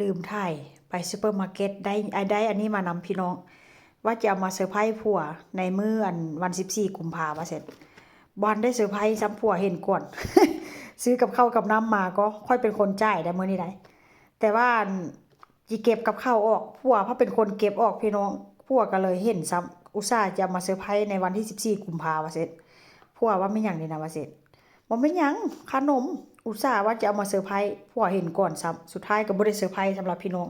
ລືມຖ່າຍ ໄປຊຸບເປີມາເກັດ ໄດ້ ໄດ້ອັນນີ້ມານຳພີ່ນ້ອງ ວ່າຈະເອົາມາເຊີໄພຜົວໃນມື້ອັນວັນສິບສີ່ກຸມພາວ່າຊັ້ນ. ບໍ່ທັນໄດ້ເຊີໄພຊ້ຳ ຜົວເຫັນກ່ອນ. ຊື້ກັບເຂົ້າກັບນ້ຳມາກໍຂ້ອຍເປັນຄົນຈ່າຍໄດ໋ມື້ນີ້ໄດ໋ ແຕ່ວ່າອັນ ຊິເກັບກັບເຂົ້າອອກ ຜົວພັດເປັນຄົນເກັບອອກພີ່ນ້ອງ. ຜົວກໍເລີຍເຫັນຊ້ຳ ອຸດສ່າຈະເອົາມາເຊີໄພໃນວັນທີສິບສີ່ກຸມພາວ່າຊັ້ນ. ຜົວວ່າແມ່ນຫຍັງນີ້ນະວ່າຊັ້ນ. ບໍ່ແມ່ນຫຍັງ ຂະໜົມ ອຸດສ່າວ່າຈະເອົາມາເຊີໄພ ຜົວເຫັນກ່ອນຊ້ຳ ສຸດທ້າຍກໍບໍ່ໄດ້ເຊີໄພ. ສຳລັບພີ່ນ້ອງ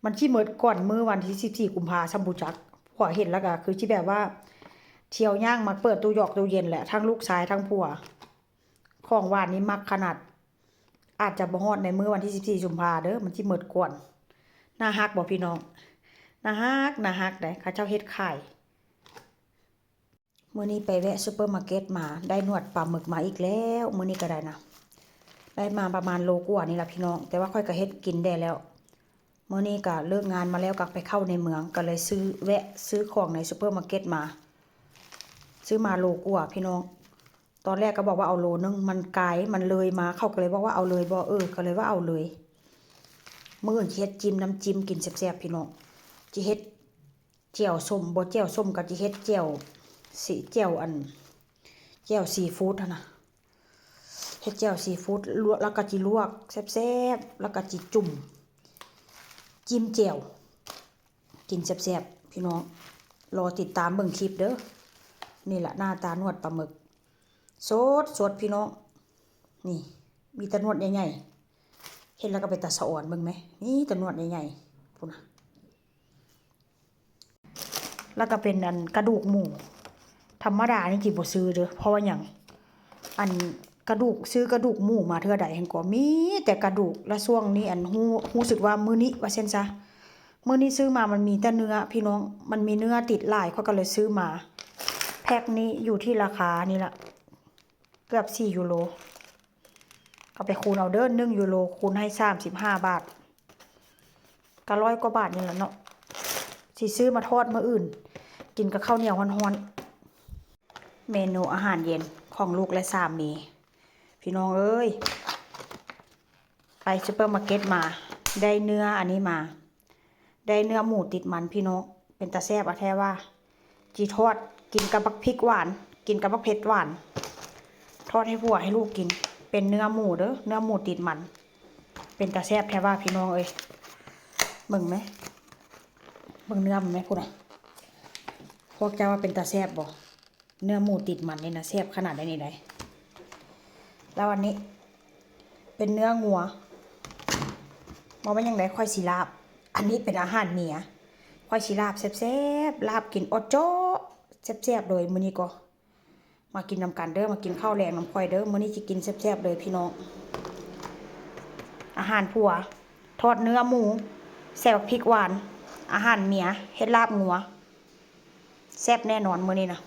ມັນຊິໝົດກ່ອນມື້ວັນທີສິບສີ່ກຸມພາຊ້ຳ ບໍ່ຈັກ. ຜົວເຫັນແລ້ວກໍຄືຊິແບບວ່າ ທ່ຽວຍ່າງມາເປີດຕູ້ຢອກຕູ້ເຢັນແຫຼະ ທັງລູກຊາຍທັງຜົວ. ຂອງຫວານນີ້ມັກຂະໜາດ. ອາດຈະບໍ່ຮອດໃນມື້ວັນທີສິບສີ່ກຸມພາເດີ ມັນຊິໝົດກ່ອນ. ໜ້າຮັກບໍ່ພີ່ນ້ອງ? ໜ້າຮັກ ໜ້າຮັກເດ້ ເຂົາເຈົ້າເຮັດຂາຍ. ມື້ນີ້ໄປແວະຊຸບເປີມາເກັດມາ ໄດ້ໜວດປາໝຶກມາອີກແລ້ວ. ມື້ນີ້ກໍໄດ້ນະ ໄດ້ມາປະມານໂລກວ່ານີ້ລະພີ່ນ້ອງ ແຕ່ວ່າຂ້ອຍກໍເຮັດກິນແດ່ແລ້ວ. ມື້ນີ້ກໍເລີກງານມາແລ້ວ ກໍໄປເຂົ້າໃນເມືອງ ກໍເລີຍຊື້ ແວະຊື້ຂອງໃນຊຸບເປີມາເກັດມາ. ຊື້ມາໂລກວ່າພີ່ນ້ອງ. ຕອນແລກກໍບອກວ່າເອົາໂລໜຶ່ງ ມັນກາຍ ມັນເລີຍມາ ເຂົາກໍເລີຍບອກວ່າເອົາເລີຍບໍ່? ເອີ ກໍເລີຍວ່າເອົາເລີຍ. ມື້ອື່ນຊິເຮັດຈິ້ມ ນ້ຳຈິ້ມກິນແຊບໆ ພີ່ນ້ອງ. ຊິເຮັດ ແຈ່ວສົ້ມ ບໍ່ແຈ່ວສົ້ມກໍຊິເຮັດແຈ່ວ ຊິ ແຈ່ວອັນ ແຈ່ວຊີຟູດຫັ້ນນະ ເຮັດແຈ່ວຊີຟູດ ລວກ ແລ້ວກໍຊິລວກແຊບໆ ແລ້ວກໍຊິຈຸ່ມຈິ້ມແຈ່ວ ກິນແຊບໆ ພີ່ນ້ອງ. ລໍຕິດຕາມເບິ່ງຄລິບເດີ. ນີ້ລະໜ້າຕາໜວດປາໝຶກ ສົດໆ ພີ່ນ້ອງ. ນີ້ ມີແຕ່ໜວດໃຫຍ່ໆ ເຫັນແລ້ວກໍເປັນຕາສະອອນ ເບິ່ງແມ ມີແຕ່ໜວດໃຫຍ່ໆ ພຸ້ນນະ. ແລ້ວກໍເປັນອັນກະດູກໝູ ທຳມະດານີ້ຊິບໍ່ຊື້ເດີ ເພາະວ່າຫຍັງ ອັນກະດູກ ຊື້ກະດູກໝູມາເທື່ອໃດຫັ້ນກໍມີແຕ່ກະດູກ. ແລ້ວຊ່ວງນີ້ອັນ ຮູ້ ຮູ້ສຶກວ່າມື້ນີ້ວ່າຊັ້ນຊະ ມື້ນີ້ຊື້ມາມັນມີແຕ່ເນື້ອພີ່ນ້ອງ ມັນມີເນື້ອຕິດຫຼາຍ ຂ້ອຍກໍເລີຍຊື້ມາ. ແພັກນີ້ຢູ່ທີ່ລາຄານີ້ລະ ເກືອບສີ່ຢູໂຣ ກໍໄປຄູນເອົາເດີ ໜຶ່ງຢູໂຣຄູນໃຫ້ສາມສິບຫ້າບາດ ກໍຮ້ອຍກວ່າບາດນີ້ລະເນາະ. ຊິຊື້ມາທອດມື້ອື່ນ ກິນກັບເຂົ້າໜຽວຮ້ອນໆ. ເມນູອາຫານເຢັນຂອງລູກ ແລະ ສາມີ ພີ່ນ້ອງເອີຍ ໄປຊຸບເປີມາເກັດມາ ໄດ້ເນື້ອອັນນີ້ມາ ໄດ້ເນື້ອໝູຕິດມັນພີ່ນ້ອງ ເປັນຕາແຊບອະແທ້ວ່າ. ຊິທອດກິນກັບບັກພິກຫວານ ກິນກັບບັກເຜັດຫວານ ທອດໃຫ້ຜົວໃຫ້ລູກກິນ. ເປັນເນື້ອໝູເດີ ເນື້ອໝູຕິດມັນ ເປັນຕາແຊບແທ້ວ່າພີ່ນ້ອງເອີຍ. ເບິ່ງແມ ເບິ່ງເນື້ອມັນແມ ພຸ້ນນະ ພວກເຈົ້າວ່າເປັນຕາແຊບບໍ່? ເນື້ອໝູຕິດມັນນີ້ນະ ແຊບຂະໜາດໃດນີ້ໃດ. ແລ້ວອັນນີ້ເປັນເນື້ອງົວ ບໍ່ແມ່ນຫຍັງໃດ ຂ້ອຍຊິລາບ. ອັນນີ້ເປັນອາຫານເມຍ ຂ້ອຍຊິລາບແຊບໆ ລາບກິນອອດເຈາະ ແຊບໆ ເລີຍ. ມື້ນີ້ກໍມາກິນນຳກັນເດີ ມາກິນເຂົ້າແລງນຳຂ້ອຍເດີ ມື້ນີ້ຊິກິນແຊບໆ ເລີຍພີ່ນ້ອງ. ອາຫານຜົວ ທອດເນື້ອໝູ ໃສ່ບັກພິກຫວານ. ອາຫານເມຍ ເຮັດລາບງົວ. ແຊບແນ່ນອນມື້ນີ້ນະ.